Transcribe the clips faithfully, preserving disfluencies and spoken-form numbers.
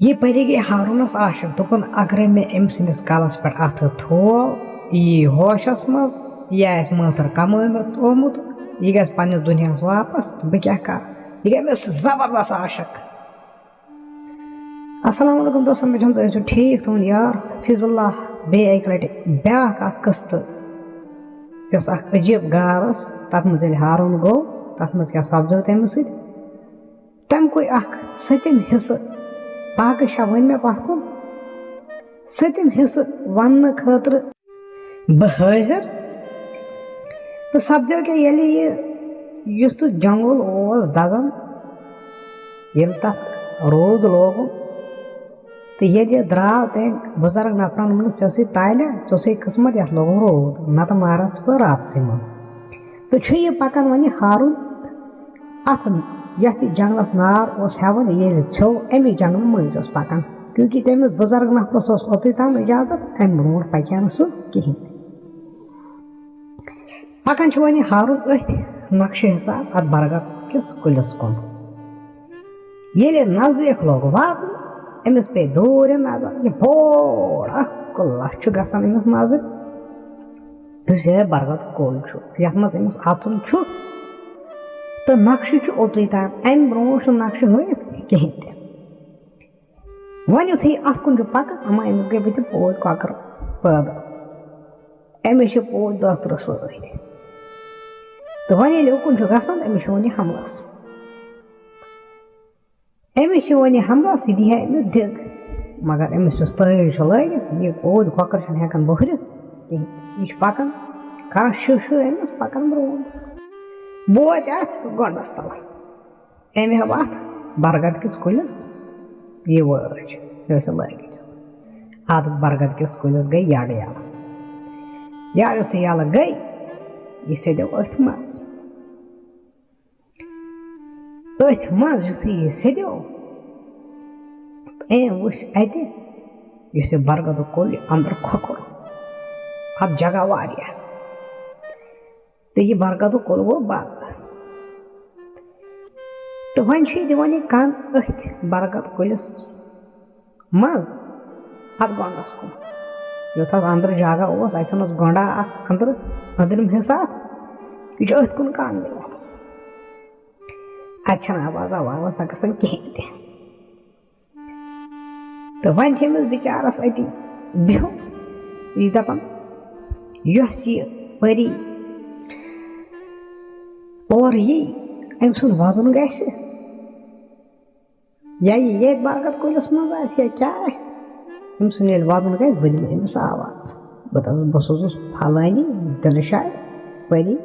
یہِ پٔری گٔے ہارونس عاشق، دوٚپُن، اگرے مےٚ أمۍ سٕنٛدِس کلس پٮ۪ٹھ اَتھٕ تھوو، یہِ یی ہوشس منٛز، یہِ آسہِ مٲتھٕر کمٲومُت، تھوومُت، یہِ گژھِ پننِس دُنیاہس واپس، بہٕ کیٛاہ کرٕ؟ یہِ گٔے أمِس زبردست عاشق۔ السلام علیکم دوستو، مےٚ چھُنہٕ تُہۍ ٲسِو ٹھیٖک، تُہُنٛد یار فیض اللہ، بیٚیہِ اَکہِ لَٹہِ بیٛاکھ اَکھ قٕسطہٕ، یۄس اَکھ عجیٖب گار ٲس۔ تَتھ منٛز ییٚلہِ ہارُن گوٚو، تَتھ منٛز کیٛاہ سَپدیو تٔمِس سۭتۍ؟ تَمہِ کُے اَکھ سٔتِم حِصہٕ، باقٕے چھا وۄنۍ مےٚ پَتھ کُن، سٔتِم حِصہٕ وَننہٕ خٲطرٕ بہٕ حٲضِر۔ تہٕ سپدیو کیٛاہ، ییٚلہِ یہِ، یُس سُہ جنگل اوس دزان، ییٚلہِ تتھ روٗد لوگُن، تہٕ ییٚلہِ یہِ درٛاو تٔمۍ بُزرگ نفرن ووٚنُس، "ژےٚ ٲسٕے طالع، ژےٚ اوسُے قٕسمت، یتھ لوگُن روٗد، نتہٕ مارتھ ژٕ بہٕ راتسٕے منٛز۔" تہٕ چھُ یہِ پکان وۄنۍ ہارُن اتھ، یتھ یہِ جنگلس نار اوس ہٮ۪وان، ییٚلہِ ژھیوٚو امی جنگلہٕ مٔنٛزۍ اوس پکان، کیونکہ تٔمِس بُزرگ نفرس اوس اوٚتُے تام اجازت، امہِ برونٛٹھ پکہِ ہا نہٕ سُہ کِہینۍ تہِ۔ پکان چھُ وۄنۍ ہارُن أتھۍ نقشہٕ حساب اتھ برگد کِس کُلِس کُن۔ ییٚلہِ نزدیٖک لوٚگ واتنہٕ، أمِس پیٚیہِ دوٗرِ نظر، یہِ بوٚڑ اکھ کُلہ چھُ گژھان أمِس نظرِ، یُس یہِ برگد کُل چھُ، یتھ منٛز أمِس اژُن چھُ۔ تہٕ نقشہٕ چھُ اوٚتُے تام، امہِ برونٛٹھ چھُنہٕ نقشہٕ ہٲوِتھ کِہینۍ تہِ۔ وۄنۍ یُتھُے اَتھ کُن چھُ پَکان، اَما أمِس گٔے بٕتھِ پوٗتۍ کۄکَر پٲدٕ۔ أمِس چھِ پوٗتۍ دَہ تٕرٛہ سۭتۍ۔ تہٕ وۄنۍ ییٚلہِ اُکُن چھُ گژھان، أمِس چھُ وۄنۍ یہِ حملَس۔ أمِس چھِ وۄنۍ یہِ حملَس، یہِ دی ہا أمِس دِگ۔ مگر أمِس یُس تٲج چھُ لٲگِتھ، یہِ پوٗتۍ کۄکَر چھُنہٕ ہٮ۪کان بوٚہرِتھ کِہیٖنۍ۔ یہِ چھُ پَکان، کَران شِو شِو أمِس، پَکان برٛونٛٹھ۔ بوتہِ اَتھ گۄنٛڈَس تَل۔ أمۍ ہٲو اَتھ برگد کِس کُلِس یہِ وٲج، یۄس یہِ لٲگِتھ چھَس۔ اَتھ برگد کِس کُلِس گٔے یَڈ یَلہٕ۔ یَڈ یُتھُے یَلہٕ گٔے، یہِ سیٚدیو أتھۍ منٛز۔ أتھۍ منٛز یُتھُے یہِ سیٚدیو، أمۍ وٕچھ اَتہِ یُس یہِ برگدُک کُل یہِ أنٛدرٕ کھۄکھُر، اَتھ جگہ واریاہ۔ تہٕ یہِ برگدُک کُل گوٚو بنٛد۔ تہٕ وۄنۍ چھُ یہِ دِوان یہِ کَن أتھۍ برگد کُلِس منٛز، اَتھ گۄنٛڈَس کُن۔ یوٚت اَتھ أنٛدرٕ جگہ اوس، اَتٮ۪ن اوس گۄنٛڈا اَکھ أنٛدرٕ، أنٛدرِم حِصہٕ اَتھ۔ یہِ چھُ أتھۍ کُن کَن دِوان۔ اَتہِ چھَنہٕ آوازا واوازا گژھان کِہیٖنۍ تہِ۔ تہٕ وۄنۍ چھِ أمِس بِچارَس أتی بِہُن، یہِ دَپان، یۄس یہِ پٔری اورٕ یی، أمۍ سُنٛد وَدُن گژھِ، یا یہِ ییٚتہِ برکت کُلِس منٛز آسہِ یا کیٛاہ آسہِ، أمۍ سُنٛد ییٚلہِ وَدُن گژھِ، بہٕ دِمہٕ أمِس آواز، بہٕ دَپَس، "بہٕ سوزُس پھلٲنی دِلشاد پٔری۔"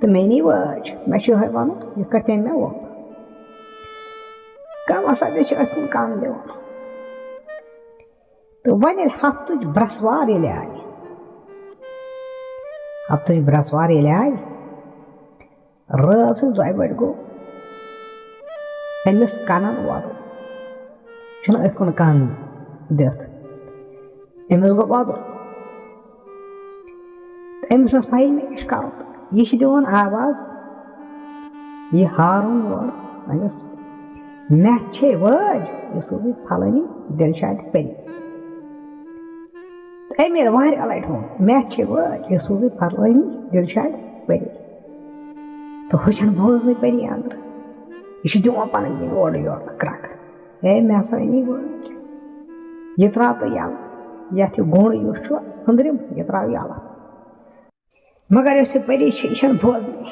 تہٕ مےٚ نی وٲج، مےٚ چھُ یِہوٚے وَنُن، یِتھ کٲٹھۍ تٔمۍ مےٚ ووٚن۔ کم آسان، بیٚیہِ چھِ أتھۍ کُن کَن دِوان۔ تہٕ وۄنۍ ییٚلہِ ہفتٕچ برٛٮ۪سوار ییٚلہِ آیہِ، ہفتٕچ برٛٮ۪سوار ییٚلہِ آیہِ، رٲژ ہٕنٛز دۄیہِ بجہِ گوٚو أمِس کَنَن وَدُن۔ چھُنہٕ أتھۍ کُن کَن دِتھ، أمِس گوٚو وَدُن۔ تہٕ أمِس ٲس پَیی مےٚ کیٛاہ چھُ کَرُن۔ تہٕ یہِ چھِ دِوان آواز، یہِ ہارُن یورٕ أمِس، "مےٚ چھے وٲج، یہِ سوزٕے پھلٲنی دِلشاد پٔری۔" تہٕ أمۍ ییٚلہِ واریاہ لَٹہِ ووٚن، "مےٚ چھے وٲج، یہِ سوزٕے پھلٲنی دِلشاد پٔری۔" تہٕ ہُہ چھَنہٕ بوزنٕے پٔری اَنٛدرٕ۔ یہِ چھِ دِوان پَنٕنۍ کِنۍ اورٕ یورٕ کرٛٮ۪کھ۔ "ہے، مےٚ ہسا أنی وٲج۔ یہِ ترٛاو تہٕ یَلہٕ۔ یَتھ یہِ گوٚنٛڈ یُس چھُ أنٛدرِم، یہِ ترٛاو یَلہٕ۔" مگر یۄس یہِ پٔری چھِ، یہِ چھَنہٕ بوزنٕے۔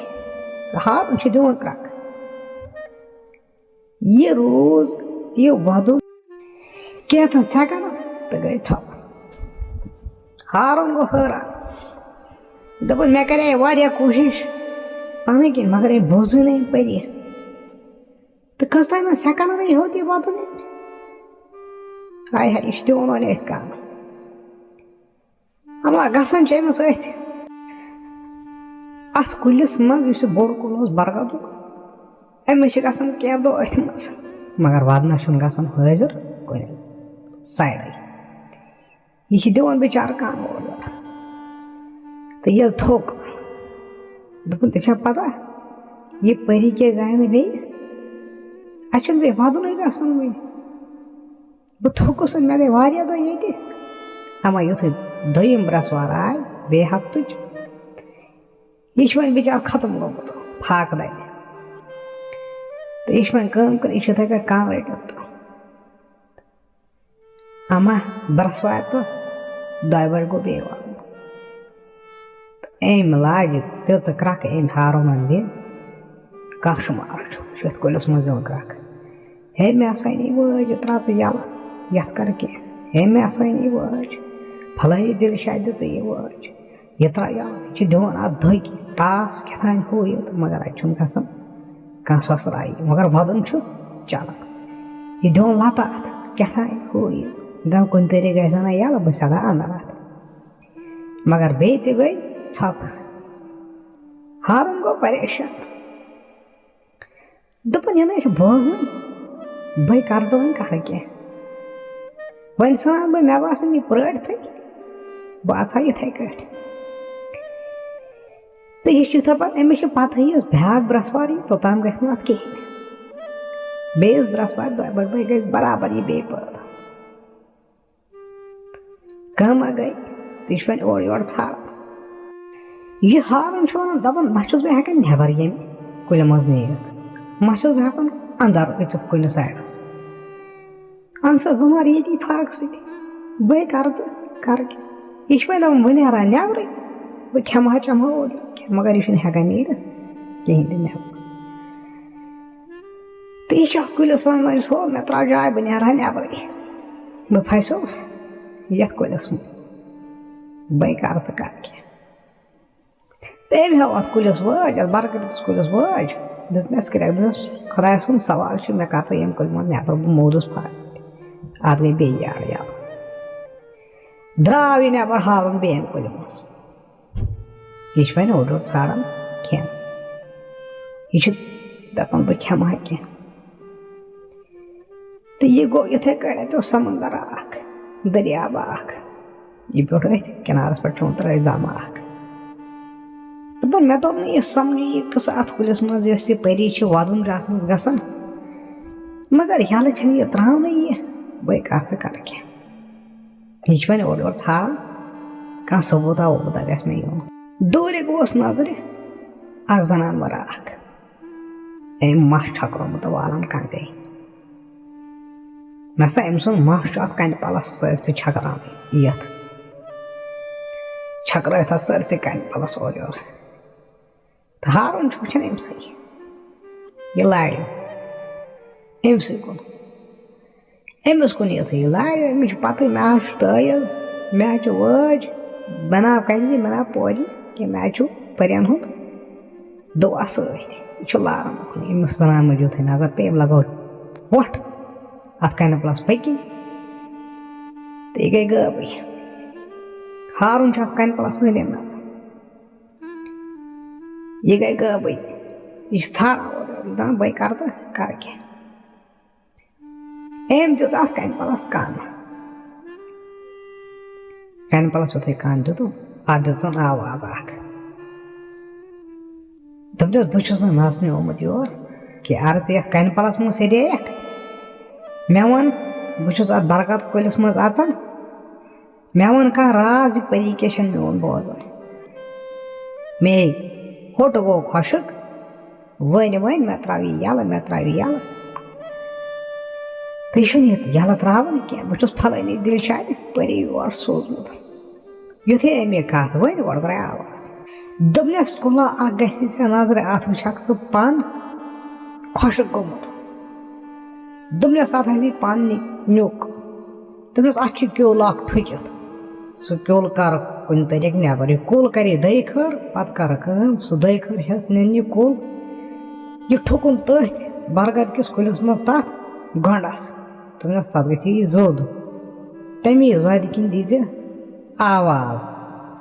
تہٕ ہارُن چھُ دِوان کرٛٮ۪کھ۔ یہِ روٗز یہِ وَدُن کینٛژھن سیکنڈن تہٕ گٔے ژھۄپہٕ۔ ہارُن گوٚو حٲران۔ دوٚپُن، "مےٚ کَرے واریاہ کوٗشِش پَنٕنۍ کِنۍ، مگر أمۍ بوزٕے نہٕ أمۍ پٔری۔ تہٕ کٔژتامَن سیکنڈن ہیوٚت یہِ وَدُن أمۍ۔ ہاے ہاے، یہِ چھُ دِوان وۄنۍ أتھۍ کَن۔" اما گژھان چھِ أمِس أتھۍ، اَتھ کُلِس منٛز، یُس یہِ بوٚڑ کُل اوس برگدُک، أمِس چھِ گژھان کینٛہہ دۄہ أتھۍ منٛز، مگر وَدنَس چھُنہٕ گژھان حٲضِر کُنہِ سایڈَے۔ یہِ چھِ دِوان بِچارٕ کَن اورٕ یورٕ۔ تہٕ ییٚلہِ تھوٚک، دوٚپُن، "ژےٚ چھےٚ پَتہ، یہِ پٔری کیٛازِ آیہِ نہٕ بیٚیہِ؟ اَسہِ چھُنہٕ بیٚیہِ وَدُنٕے گژھان وۄنۍ۔" بہٕ تھوٚکُس نہٕ، مےٚ گٔے واریاہ دۄہ ییٚتہِ۔ اما یُتھُے دوٚیِم برٛٮ۪سوار آے بیٚیہِ ہفتٕچ، یہِ چھُ وۄنۍ بِچار ختم گوٚمُت، فاقہٕ دَنہِ۔ تہٕ یہِ چھُ وۄنۍ کٲم کٔر، یہِ چھُ یِتھَے کٲٹھۍ کانٛگرِ ٹِتھ۔ اما برٛٮ۪سوارِ دۄہ دۄیہِ بَجہِ گوٚو بیٚیہِ وَنُن۔ تہٕ أمۍ لاجہِ تیٖژٕ کرٛکھ أمۍ ہارونَن دِنۍ، کانٛہہ شُمار چھُ، یَتھ کُلِس منٛز یِوان کرٛکھ۔ ہے مےٚ ہسا نی وٲج، یہِ ترٛاو ژٕ یَلہٕ، یَتھ کَر کینٛہہ۔ ہے مےٚ ہسا نی وٲج، پھلٲنی دِلشاہ دِژٕے یہِ وٲج۔ یہِ ترٛاو یَلہٕ، یہِ چھِ دِوان اَتھ دٔگۍ، ٹاس کیٛاہ تام ہُہ یہِ تہٕ مگر اَتہِ چھُنہٕ گژھان کانٛہہ سۄسرایی، مگر وَدُن چھُ چَلان۔ یہِ دِوان لَتہٕ اَتھ کیٛاہ تام ہُہ یہِ، دَپان کُنہِ طریٖقہٕ گژھِ ہا نہ یَلہٕ، بہٕ سٮ۪دھا اَنٛدر اَتھ۔ مگر بیٚیہِ تہِ گٔے ژھۄپہٕ۔ ہارُن گوٚو پریشان۔ دوٚپُن، یہِ نَے چھُ بوزنٕے، بَے کَرٕ تہٕ وۄنۍ کَرٕ کیٛاہ؟ وۄنۍ ژھٕنان بہٕ، مےٚ باسان، یہِ پرٛٲرۍتھٕے، بہٕ اَژٕ ہا یِتھَے کٲٹھۍ۔ تہٕ یہِ چھُ دَپان، أمِس چھِ پَتہٕے، یُس بیٛاکھ برٛٮ۪سوار یی، توٚتام گژھِ نہٕ اَتھ کِہیٖنۍ۔ بیٚیِس برٛٮ۪سوارِ دۄیہِ بَجہِ بَجہِ گژھِ برابر یہِ بیٚیہِ پٲدٕ۔ کٲمہ گٔے، تہٕ یہِ چھُ وۄنۍ اورٕ یورٕ ژھانڈان۔ یہِ ہارُن چھُ وَنان، دَپان، نہ چھُس بہٕ ہٮ۪کان نٮ۪بر ییٚمہِ کُلہِ منٛز نیٖرِتھ، نہ چھُس بہٕ ہٮ۪کان اَندر أژِتھ کُنہِ سایڈَس۔ اَہن سا، بہٕ مَرٕ ییٚتی فاقہٕ سۭتۍ، بہٕ کَرٕ تہٕ کَرٕ کیٛاہ؟ یہِ چھُ وۄنۍ دَپان، بہٕ نیرٕ ہا نٮ۪برٕے، بہٕ کھٮ۪مہٕ ہا چٮ۪مہٕ ہا اورٕ یورٕ کینٛہہ، مگر یہِ چھُنہٕ ہٮ۪کان نیٖرِتھ کِہیٖنۍ تہِ نٮ۪بر۔ تہٕ یہِ چھُ اَتھ کُلِس وَنان، یُس ہو مےٚ ترٛاو جاے، بہٕ نیرٕ ہا نٮ۪برٕے، بہٕ پھسیوس یَتھ کُلِس منٛز، بَے کَرٕ تہٕ کَرٕ کیٛاہ؟ تہٕ أمۍ ہیوٚو اَتھ کُلِس وٲج، اَتھ برکت کِس کُلِس وٲج، دِژنَس کرٛٮ۪کھ، دوٚپنَس، خۄداے سُنٛد سوال چھُ، مےٚ کَر تہٕ ییٚمہِ کُلہِ منٛز نٮ۪بر، بہٕ موٗدُس فاقہٕ سۭتۍ، اَتھ گٔے بیٚیہِ یَڑ یَلہٕ۔ درٛاو یہِ نٮ۪بر ہارُن بیٚیَن کُلٮ۪ن منٛز۔ یہِ چھُ وۄنۍ اورٕ یورٕ ژھانڈان کھٮ۪ن۔ یہِ چھُ دَپان، بہٕ کھٮ۪مہٕ ہا کینٛہہ۔ تہٕ یہِ گوٚو یِتھَے کٲٹھۍ، اَتہِ اوس سمندر اَکھ، دٔریاب اَکھ۔ یہِ بیوٗٹھ أتھۍ کِنارَس پٮ۪ٹھ، چوٗنٛٹھ ترٛٲوِتھ دامہٕ اَکھ۔ دوٚپُن، مےٚ توٚر نہٕ یہِ سَمجھٕے، یہِ کٕژھ اَتھ کُلِس منٛز یۄس یہِ پٔری چھِ وَدُن چھُ اَتھ منٛز گژھان، مگر یَلہٕ چھَنہٕ یہِ ترٛاونٕے یہِ، بہٕ کَرٕ تہٕ کَرٕ کیٛاہ؟ یہِ چھِ وۄنۍ اورٕ یورٕ ژھانڈان، کانٛہہ ثبوٗتا وبوٗتا گژھِ مےٚ یُن۔ دوٗرِ گوس نظرِ اکھ زنان مۄرا اکھ۔ أمۍ مَس چھۄکرومُت تہٕ والان کنگے۔ مےٚ سا أمۍ سُنٛد مَس چھُ اَتھ کنہِ پلس سٲرسٕے چھۄکراونٕے یَتھ۔ چھۄکرٲوِتھ اَتھ سٲرسٕے کنہِ پلس اورٕ یورٕ۔ تہٕ ہارُن چھُ وٕچھان أمۍ سٕے۔ یہِ لارِ أمۍ سٕے کُن۔ أمِس کُن یُتھُے یہِ لارِ، أمِس چھِ پَتہٕ، مےٚ حظ چھُ تٲیٖز، مےٚ حظ چھُ وٲج، مےٚ ناو کَنہِ، مےٚ ناو پورِ، کہِ مےٚ حظ چھُ پٔرِین ہُنٛد دُعا سۭتۍ۔ یہِ چھُ لاران کُن، أمِس زَنان مٔنٛزۍ یُتھُے نظر پیٚیہِ، أمۍ لَگٲو وۄٹھ اَتھ کَنہِ پَلَس پٔکِنۍ، تہٕ یہِ گٔے غٲبٕے۔ ہارُن چھُ اَتھ کَنہِ پَلَس وٕنہِ نَژان۔ یہِ گٔے غٲبٕے۔ یہِ چھِ ژھانٛڈان اورٕ یورٕ، دَپان، بَے کَرٕ تہٕ کَرٕ کیٛاہ؟ أمۍ دیُت اَتھ کَنہِ پَلَس کَن۔ کَنہِ پَلَس یُتھُے کَن دیُتُن، اَتھ دِژٕن آواز اَکھ۔ دوٚپنَس، بہٕ چھُس نہٕ نَژنہِ آمُت یور کینٛہہ۔ اَرٕ ژٕ یَتھ کَنہِ پَلَس منٛز سیٚدییَکھ، مےٚ وَن، بہٕ چھُس اَتھ برکت کُلِس منٛز اَژان۔ مےٚ وَن کانٛہہ راز، یہِ پٔری کیٛاہ چھَنہٕ میون بوزان۔ مے ہوٚٹ گوٚو خۄشٕک، وۄنۍ، وۄنۍ مےٚ ترٛاو یہِ یَلہٕ، مےٚ ترٛاو یہِ یَلہٕ۔ تہٕ یہِ چھُنہٕ یَتھ یَلہٕ ترٛاوان کینٛہہ، بہٕ چھُس پھلٲنی دِلشادِ پٔری یور سوٗزمُت۔ یُتھُے أمۍ یہِ کَتھ ؤنۍ، اورٕ درٛاے آواز۔ دوٚپنَس، کُلا اَکھ گژھِ ژےٚ نظرِ، اَتھ وٕچھَکھ ژٕ پَن خۄشٕک گوٚمُت۔ دوٚپنَس، اَتھ آسی پَن نی-، نیُک۔ دوٚپنَس، اَتھ چھُ کیوٚل اَکھ ٹھُکِتھ۔ سُہ کیوٚل کَر کُنہِ طریٖقہٕ نٮ۪بَر۔ یہِ کُل کَرِ دٔے خٲر، پَتہٕ کَر کٲم، سُہ دٔے خٲر ہیٚتھ نِن یہِ کُل۔ یہِ ٹھُکُن تٔتھۍ برگد کِس کُلِس منٛز تَتھ گۄنٛڈَس۔ دوٚپنَس، تَتھ گژھِ یہِ زوٚد۔ تَمی زۄدِ کِنۍ دیٖزِ آواز،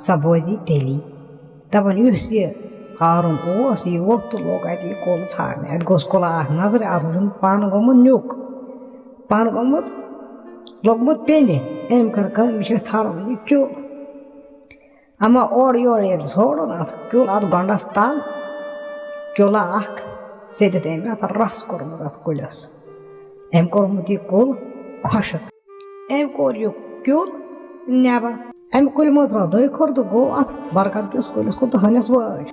سۄ بوزِ تیٚلی۔ دَپان، یُس یہِ ہارُن اوس، یہِ ووٚتھ تہٕ لوٚگ اَتہِ یہِ کُل ژھانٛڈنہِ۔ اَتہِ گوٚژھ کُلا اَکھ نظرِ، اَتھ وٕچھُن پَن گوٚمُت نیُک، پَن گوٚمُت، لوٚگمُت پیٚنہِ۔ أمۍ کٔر کٲم، یہِ چھِ ژھانٛڈان یہِ کیوٚل۔ اَما اورٕ یورٕ ییٚلہِ ژھانٛڈُن اَتھ کیوٚل، اَتھ گۄنٛڈَس تَل کیوٚلا اَکھ سیٚدِتھ، أمۍ اَتھ رَس کوٚرمُت اَتھ کُلِس۔ أمۍ کوٚرمُت یہِ کُل خۄشٕک۔ أمۍ کوٚر یہِ کیُل نٮ۪بر۔ اَمہِ کُلہِ منٛز درٛاو دۄیہِ خٲر تہٕ گوٚو اَتھ برکت کِس کُلِس کُن تہٕ ہٲنِس وٲج۔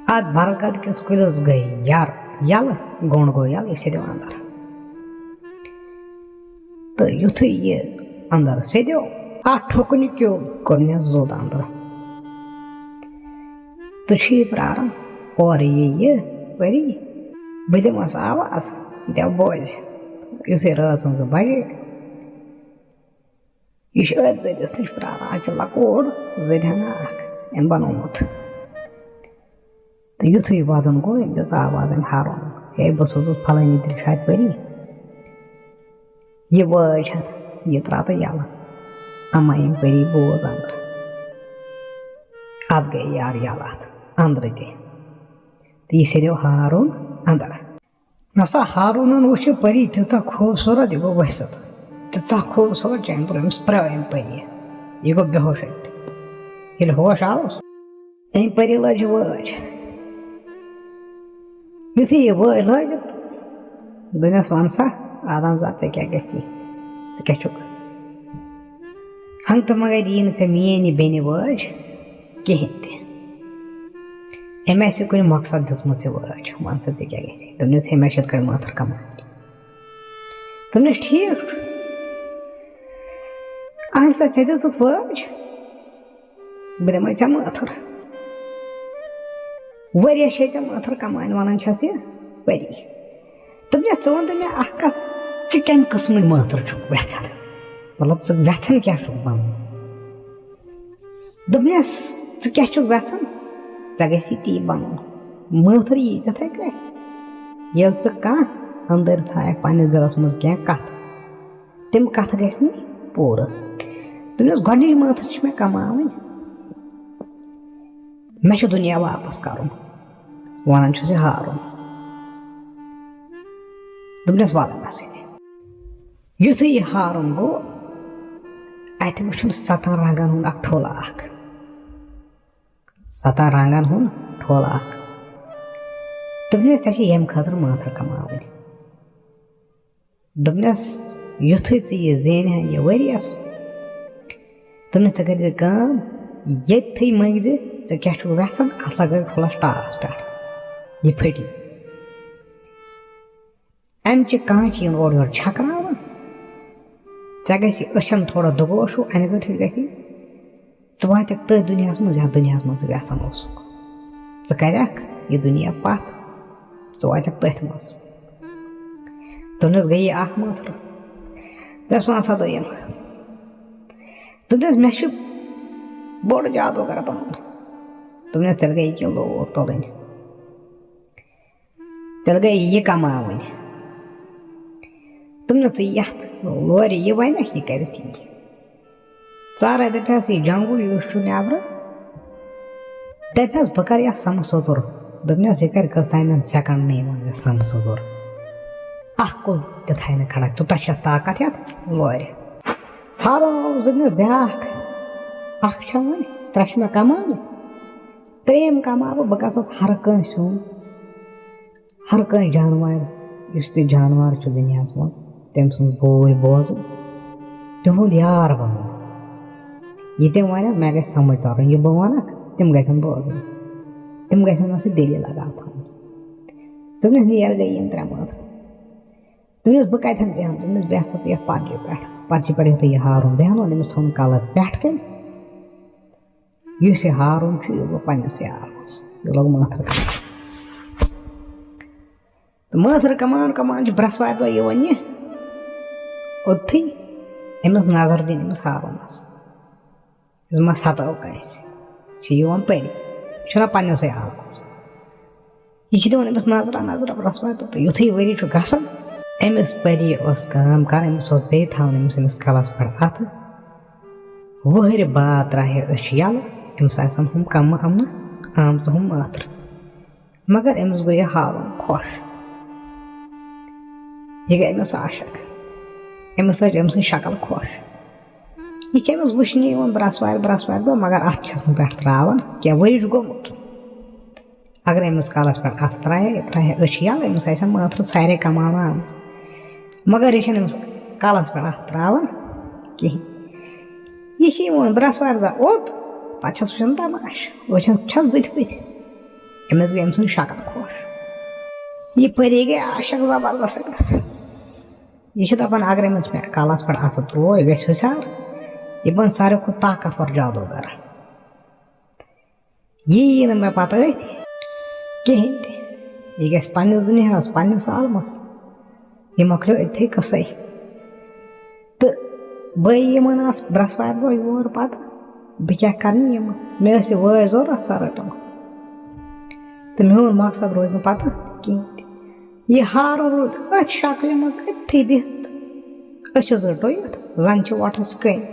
اَتھ برکت کِس کُلِس گٔے یَر یَلہٕ، گوٚنٛڈ گوٚو یَلہٕ، یہِ سیٚدیو اَندر۔ تہٕ یُتھُے یہِ اَندر سیٚدیو، اَتھ ٹھوٚکُن یہِ کیُل، کوٚرنَس زوٚد اَندر۔ تہٕ چھُ یہِ پرٛاران، اورٕ یی یہِ پٔری، بہٕ دِمَس آواز، دٮ۪و بوزِ۔ یُتھُے رٲژ ہٕنٛز زٕ بجے، یہِ چھُ أتھۍ زٔدِس نِش پرٛاران۔ اَتہِ چھِ لۄکُٹ زٔدۍ ہنا اَکھ أمۍ بَنومُت۔ تہٕ یُتھُے وَدُن گوٚو، أمۍ دِژ آواز أمۍ ہارون، "ہے، بہٕ سوزُس فلٲنی دِلشاد پٔری، یہِ وٲج ہٮ۪تھ، یہِ ترٛاو تہٕ یَلہٕ، اَما أمۍ پٔری بوز اَندرٕ۔" اَتھ گٔے یَر یَلہٕ اَتھ اَندرٕ تہِ۔ تہٕ یہِ سیٚدیو ہارون اَندر۔ نسا ہارونن وٕچھ یہِ پٔری تیٖژاہ خوٗبصوٗرت، یہِ گوٚو ؤسِتھ۔ تیٖژاہ خوٗبصوٗرت چھِ أمۍ، تُل أمِس پرٛٲو أمۍ پٔری۔ یہِ گوٚو بے ہوش اَتہِ۔ ییٚلہِ ہوش آوُس، أمۍ پٔری لٲج یہِ وٲج۔ یُتھُے یہِ وٲج لٲج، دوٚپنَس، "وَن سا، آدم زاد، ژےٚ کیٛاہ گژھی؟ ژٕ کیٛاہ چھُکھ؟ ہنٛگتہٕ منٛگَے دِیہِ نہٕ ژےٚ میٛٲنۍ یہِ بیٚنہِ وٲج کِہیٖنۍ تہِ۔ أمۍ آسہِ کُنہِ مقصد دِژمٕژ یہِ وٲج، وَن سا ژےٚ کیٛاہ گژھِ؟" دوٚپنَس، "ہے، مےٚ چھِ یِتھ کٲٹھۍ مٲتھٕر کَماوٕنۍ۔" دوٚپنَس، "ٹھیٖک چھُ، اَہَن سا، ژےٚ دِژٕتھ وٲج، بہٕ دِمَے ژےٚ مٲتھٕر۔ واریاہ چھے ژےٚ مٲتھٕر کَماوٕنۍ، وَنان چھَس یہِ پٔری۔" دوٚپنَس، "ژٕ وَن تہٕ مےٚ اَکھ کَتھ، ژٕ کَمہِ قٕسمٕچ مٲتھٕر چھُکھ یَژھان؟ مطلب، ژٕ یَژھان کیٛاہ چھُکھ بَنُن؟" دوٚپنَس، "ژٕ کیٛاہ چھُکھ یَژھان؟ ژےٚ گژھی تی بَنُن۔ مٲتھٕر یی تِتھَے کٲٹھۍ، ییٚلہِ ژٕ کانٛہہ أنٛدٕرۍ تھایَکھ پنٛنِس دِلَس منٛز کینٛہہ کَتھ، تِم کَتھٕ گژھِ نہٕ پوٗرٕ۔" دوٚپنَس، "گۄڈٕنِچ مٲتھٕر چھِ مےٚ کَماوٕنۍ، مےٚ چھُ دُنیا واپَس کَرُن۔" وَنان چھُس یہِ ہارُن۔ دوٚپنَس، "وَلہٕ مےٚ سۭتۍ۔" یُتھُے یہِ ہارُن گوٚو، اَتہِ وٕچھُن سَتَن رنٛگَن ہُنٛد اَکھ ٹھوٗلہٕ اَکھ۔ سَتَن رنٛگَن ہُنٛد ٹھوٗلہٕ اَکھ۔ دوٚپنَس، "ژےٚ چھِ ییٚمہِ خٲطرٕ مٲتھٕر کَماوٕنۍ۔" دوٚپنَس، "یُتھُے ژٕ یہِ زینہِ ہَن یہِ ؤریَس، دوٚپنَس، ژٕ کٔرۍ زِ کٲم، ییٚتھٕے منٛگۍ زِ ژٕ کیٛاہ چھُکھ یَژھان، اَتھ لَگٲے ٹھوٗلَس ٹاس پٮ۪ٹھ، یہِ پھٔٹی۔ اَمہِ چہِ کانچہِ یِن اورٕ یورٕ چھَکراوان، ژےٚ گژھِ أچھَن تھوڑا دُگوش ہیوٗ، اَنہِ گٔٹھِس گژھی، ژٕ واتَکھ تٔتھۍ دُنیاہَس منٛز، یَتھ دُنیاہَس منٛز ژٕ یَژھان اوسُکھ۔ ژٕ کَرَکھ یہِ دُنیا پَتھ، ژٕ واتَکھ تٔتھۍ منٛز۔" دوٚپنَس، گٔیے اَکھ مٲتھٕر۔ دوٚپنَس، وَن سا دوٚیِم۔ دوٚپنَس، "مےٚ چھُ بوٚڑ جادوٗگر بَنُن۔" دوٚپنَس، "تیٚلہِ گٔے یہِ کِلوٗ تُلٕنۍ۔" تیٚلہِ گٔے یہِ کماوٕنۍ۔ تِم نہٕ ژٕ یَتھ لورِ یہِ وَنٮ۪کھ، یہِ کَرِ تی۔ ژارے دَپٮ۪س، یہِ جنگل یُس چھُ نٮ۪برٕ، دَپٮ۪س، بہٕ کَرٕ یَتھ سَمہٕ سوٚتُر۔ دوٚپنَس، یہِ کَرِ کٔژ تامٮ۪ن سٮ۪کنٛڈنٕے منٛز یَتھ سَمہٕ سوٚتُر۔ اَکھ کُل تہِ تھایہِ نہٕ کھڑا، تیوٗتاہ چھِ یَتھ طاقت یَتھ لورِ۔ ہارون دوٚپنَس، بیٛاکھ اَکھ چھےٚ وۄنۍ، ترٛےٚ چھِ مےٚ کماونہِ۔ ترٛیٚیِم کماو بہٕ، بہٕ گژھس ہر کٲنٛسہِ ہُنٛد، ہر کٲنٛسہِ جانوار، یُس تہِ جانوار چھُ دُنیاہَس منٛز، تٔمۍ سٕنٛز بوٗلۍ بوزُن، تِہُنٛد یار بَنُن۔ یہِ تِم وَنَن، مےٚ گژھِ سَمٕجھ تَرُن، یہِ بہٕ وَنَکھ، تِم گژھن بوزٕنۍ۔ تِم گژھن مےٚ سۭتۍ دِلی لگاو تھاوٕنۍ۔ دوٚپنَس، نیر گٔے یِم ترٛےٚ مٲتھرٕ۔ دوٚپنَس، بہٕ کَتٮ۪ن بیٚہمہٕ؟ دوٚپنَس، بیٚہہ سا ژٕ یَتھ پَتجہِ پٮ۪ٹھ۔ پَتجہِ پٮ۪ٹھ یُتھُے یہِ ہارُن بیٚہنو، أمِس تھوٚوُن کَلَس پٮ۪ٹھ کَنۍ۔ یُس یہِ ہارُن چھُ، یہِ لوٚگ پنٛنِسٕے آبَس، یہِ لوٚگ مٲتھٕر کَرنہِ۔ تہٕ مٲتھٕر کمان کمان چھُ برٛٮ۪سوارِ دۄہ یِوان یہِ اوٚتتھٕے أمِس نظر دِنہِ، أمِس ہارُنَس۔ أمِس ما سَتٲو کٲنٛسہِ، چھِ یِوان پٔرِتھ، یہِ چھُنہ پنٛنِسٕے آبَس۔ یہِ چھِ دِوان أمِس نظرا نظرا برٛٮ۪سوارِ دۄہ۔ تہٕ یُتھُے ؤری چھُ گژھان، أمِس پٔری اوس کٲم کَرٕنۍ، أمِس اوس بیٚیہِ تھاوُن أمِس، أمِس کَلَس پٮ۪ٹھ اَتھٕ۔ وُہٕرۍ بعد ترٛایہِ أچھ یَلہٕ، أمِس آسَن ہُم کَمہٕ اَمنہٕ آمژٕ ہُم مٲتھرٕ۔ مگر أمِس گوٚو یہِ ہارُن خۄش۔ یہِ گٔے أمِس عاشق۔ أمِس لٔج أمۍ سٕنٛز شکل خۄش۔ یہِ چھِ أمِس وٕچھنہِ یِوان برٛٮ۪سوارِ برٛٮ۪سوارِ دۄہ، مگر اَتھ چھَس نہٕ پٮ۪ٹھ ترٛاوان کینٛہہ، ؤری چھُ گوٚمُت۔ اگر أمِس کَلَس پٮ۪ٹھ اَتھٕ ترٛایہِ ہا، یہِ ترٛایہِ ہا أچھ یَلہٕ، أمِس آسہِ ہا مٲتھرٕ سارے کماونہٕ آمژٕ۔ مگر یہِ چھَنہٕ أمِس کَلَس پٮ۪ٹھ اَتھٕ ترٛاوان، کِہیٖنۍ۔ یہِ چھِ یِوان برٛٮ۪سوارِ دۄہ اوٚت، پَتہٕ چھَس وٕچھان تماشہٕ، وٕچھان چھَس بٕتھِ بٕتھِ۔ أمِس گٔے أمۍ سٕنٛز شکل خۄش۔ یہِ پٔری گٔے عاشق زبردست أمِس۔ یہِ چھِ دَپان، اگر أمِس مےٚ کَلَس پٮ۪ٹھ اَتھٕ ترٛوو، یہِ گژھِ ہُشار۔ یہِ بَنہِ ساروی کھۄتہٕ طاقتور جادوٗگر۔ یہِ یی نہٕ مےٚ پَتہٕ أتھۍ کِہیٖنۍ تہِ۔ یہِ گژھِ پنٛنِس دُنیاہَس، پنٛنِس عالمَس۔ یہِ مۄکلیو أتھی قٕصَے۔ تہٕ بہٕ یِمَن آس برٛٮ۪سوارِ دۄہ یور پَتہٕ، بہٕ کیٛاہ کَرنہِ یِمَن؟ مےٚ ٲس یہِ وٲج ضوٚرَتھ، سۄ رٔٹٕم۔ تہٕ میون مقصد روزِ نہٕ پَتہٕ کِہیٖنۍ تہِ۔ یہِ ہارُن روٗد أتھۍ شکلہِ منٛز أتھی بِہِتھ، أچھِ زٕ ڈُیِتھ، زَن چھِ وۄٹھَس کٔنۍ۔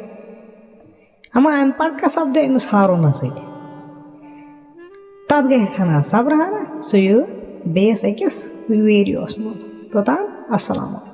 اما اَمہِ پَتہٕ کیٛاہ سَپدیو أمِس ہارونَس سۭتۍ؟ تَتھ گٔے ہنا صبرہنا، سُہ یہِ بیٚیِس أکِس ویٖریوس منٛز۔ توٚتام السلام علیکم۔